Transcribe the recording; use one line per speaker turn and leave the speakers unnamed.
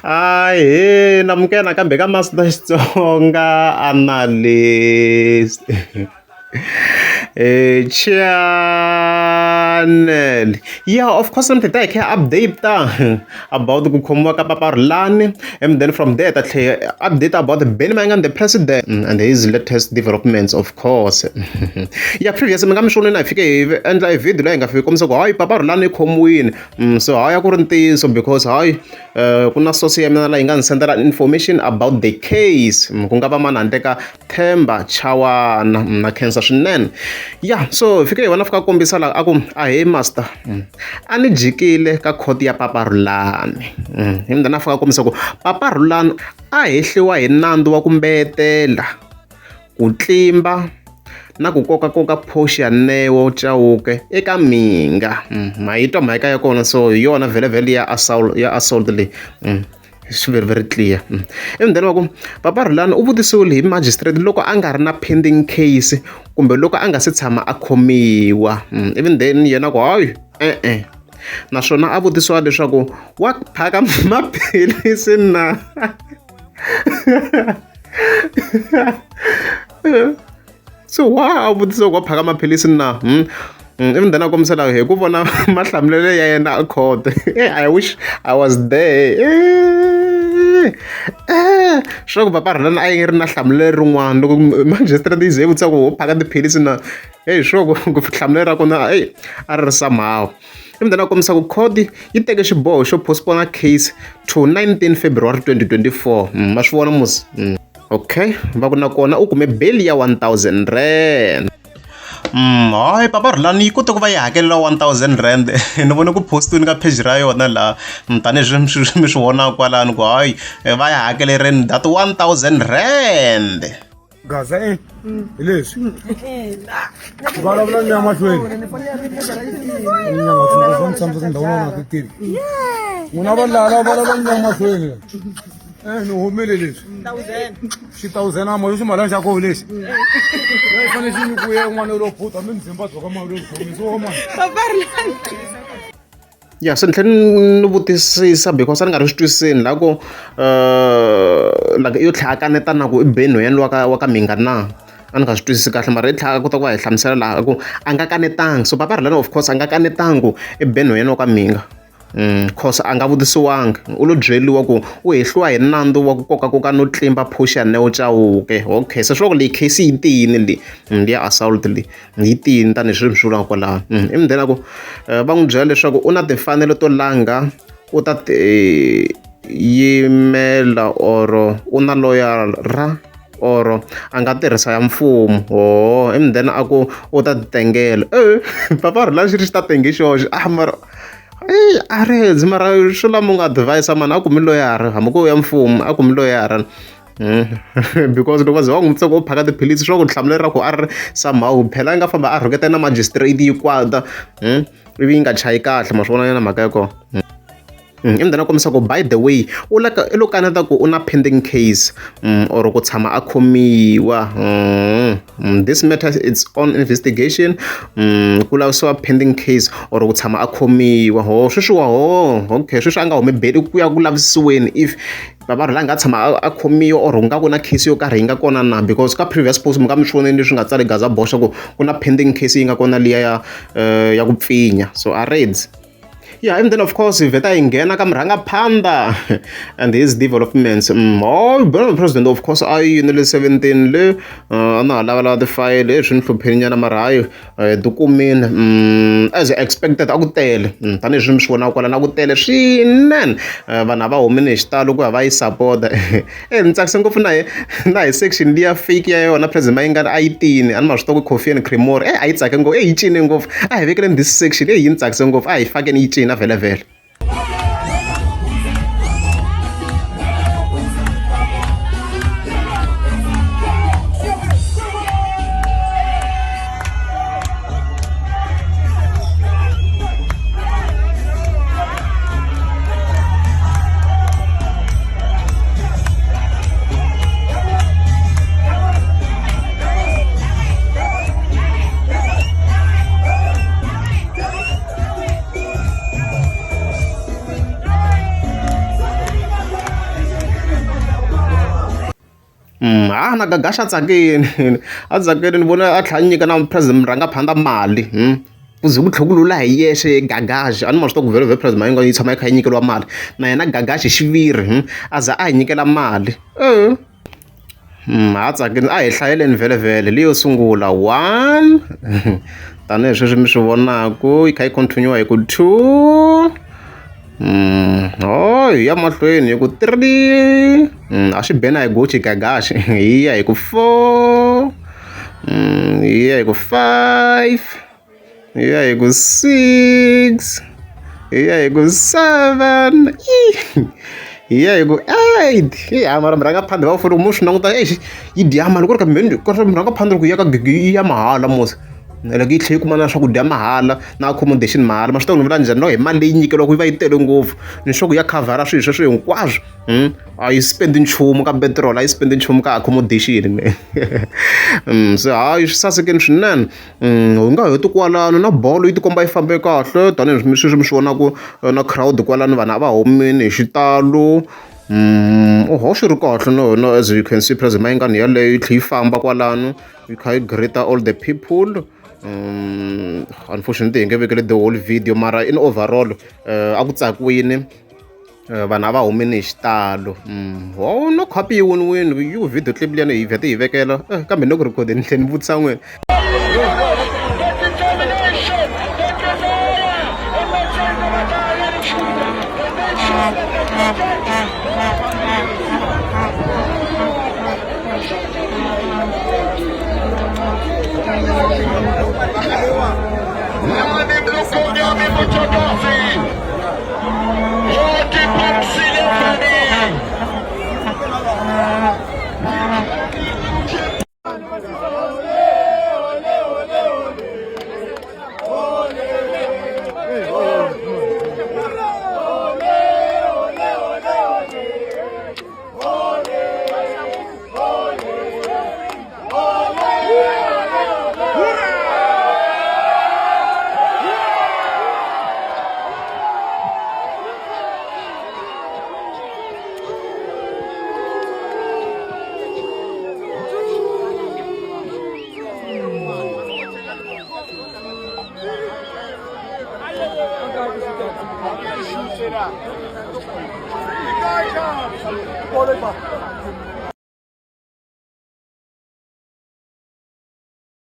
Ahee namukela nakambe ka Master Xitsonga Analyst channel yeah of course mi ta hi kha update about ku khomiwa ka Papa Rhulani and then from there ta tlhela update about Benny Mayengani the president and his latest developments of course yeah previous mi nga mi swonini a hi fike hi endla e video leyi hi nga fike kombisa ku hayi Papa Rhulani i khomiwile so hayi a ku ri ntiyiso because hayi ku na source ya mina laha yi nga ni sendela information about the case ku nga va mani handle ka Themba Chawana na khensa swinene ya so hi fike hi vona fika kombisa laha a ku ahee master a ni jikile ka court ya Papa Rhulani hi mina na fika kombisa ku Papa Rhulani a hehliwa hi nandzu wa ku mbeyetela ku tlimba na ku kokakoka Portia Neo Chauke eka Mhinga ma yi twa mhaka ya kona so hi yona vhele ya assault ya assault leyi swi very very clear emudeni wa ku Papa Rhulani u vutisiwile hi magistrate loko a nga ri na pending case kumbe loko a nga se tshama a khomiwa even then yena ku hayi e-e naswona a vutisiwa leswaku wa phaka maphilisi na so wa a vutisa ku wa phaka maphilisi na even then a kombisa laha hi ku vona mahlamulelo ya yena a court I wish I was there swa ku Papa Rhulani a yi ri na hlamulelo rin'wana loko magistrate yi ze yi vutisa ku wo phaka tiphilisi na heyi sure ku hlamulelo ra kona eyi a ri ri somehow even then a kombisa ku court yi teke xiboho xo postpone case to 19 February 2024 ma swi vona musi okay va ku nakona u kume bail ya 1000 rand hayi Papa Rhulani yi kote ku va yi hakelela 1000 rand ni vone ku postiwini ka page ra yona laha tanihileswi mi swi vonaka kwalano ku hayi va yi hakelerini that 1000 rand
Gaza e hi leswi vulavula ni ya mahlweni ni tshamisa tindhawu na ti tivi n'wina va lala vulavula ni ya mahlweni ni humile leswi xi thousand amo xi malani xa koho lexi yi fanele xi nyikiwe n'wana lowo phuta mi mzimba byoka mali lowu khomisi wo mani.
Ya se ni tlhela ni vutisisa because a ni nga ri swi twisiseni la ku like yo tlhela a kaneta na ku i Benny nhwanyana wa ka wa ka Mhinga na a ni nga swi twisisi kahle mara i tlhela a kota ku va hi hlamusela laha ku a nga kanetangi so Papa Rhulani of course a nga kanetangi ku i Benny nhwanyana wa ka Mhinga cause a nga vutisiwangi u lo byeriwa ku u hehliwa hi nandzu wa ku kokakoka no tlimba Portia Neo Chauke okay se swi vula ku leyi case yi tiyini leyi ya assault leyi yi tiyini tanihi swi vulaka kwalano ivi then a ku va n'wi byela leswaku u na timfanelo to langa u ta ti yimela or u na loyara or a nga tirhisa ya mfumo ho ivi then a ku u ta ti tengela e Papa Rhulani xi ri xi ta tenge xoxe a mara eyi a ri mara swo lama u nga advise mani a kumi loyara hambi ku ya mfumo a kumi loyara because loko va ze va n'wi vutisa ku u phaka tiphilisi swa ku hlamulelo ra ku a ri somehow phela a nga famba a rhuketela na magistrate yi kwata ivi yi nga chayi kahle ma swi vona nyana mhaka ya kona ivi then a kombisa ku by the way u la ka i lo kaneta ku u na pending case or ku tshama a khomiwa this matter it's on investigation ku lavisiwa pending case or ku tshama a khomiwa ho sweswiwa ho okay sweswi a nga humi bail ku ya ku lavisisiweni if Papa Rhulani a nga tshama a khomiwa or ku nga ku na case yo karhi yi nga kona na because ka previous post mi nga mi swi vonile leswi nga tsala Gaza boxa ku ku na pending case yi nga kona liya ya ya ku pfinya so a reds yeah and then of course hi vheta hi nghena ka murhangaphandha and his developments oh president of course a yi yini le 17 le a na ha lavalava tifayele swi ni hlupheni nyana mara hayi ti kumile as expected a ku tele tanihileswi mi swi vonaka kwalano a ku tele swinene vanhu a va humile hi xitalo ku ya va yi sapota e ni tsakise ngopfu na hi na hi section liya fake ya yona president Mayengani a yi tini a ni ma swi tiva ku coffee and cremor e a yi tsake ngopfu e yi cine ngopfu a hi vekeleni this section e yi ni tsakise ngopfu a hi fakeni yi cina vhele vhele. Ha na Gagash a tsakini a tsakini ni vona a tlhela a nyika na president murhangaphandla mali ku ze ku tlhela ku lula hi yexe Gagash a ni ma swi tiva ku vhele vhele president Mayengani yi tshama yi kha yi nyikeriwa mali na yena Gagash hi xiviri a za a hi nyikela mali ha tsakini a hi hlayeleni vhele vhele leyo sungula one tanihi sweswi mi swi vonaku yi kha yi continue hi ku two oh hi ya mahlweni hi ku three a swi bena hi gochi Gagash hi ya hi ku four hi ya hi ku five hi ya hi ku six hi ya hi ku seven hi ya hi ku eight ya mara murhangaphandle va fanele mu swi languta exi yi dya mali ku ri ka murhangaphandle loko yi ya ka gigi yi ya mahala mos loko yi tlhela yi kuma na swakudya mahala na accommodation mahala ma swi tiva ku ni vula njhani no hi mali leyi nyikeriwaka yi va yi tele ngopfu ni sure ku ya khavhara swilo sweswo hinkwaswo a yi spend nchumu ka petrol a yi spend nchumu ka accommodation se hayi swi sasekile swinene hi nga heti kwalano na bolo yi tikomba yi fambe kahle tanihi sweswi mi swi vonaku na crowd kwalano vanhu a va humini hi xitalo oho swi ri kahle no no as you can see president Mayengani yaleyo yi tlhe yi famba kwalano yi kha yi greet all the people unfortunately hi nge vekeli the whole video mara in overall a ku tsakiwini vanhu a va humini hi xitalo ho no copy yi wini yi video clip liyani hi vhete hi vekela kambe ni ku rhikhodeni ni tlhela ni vutisa n'wina.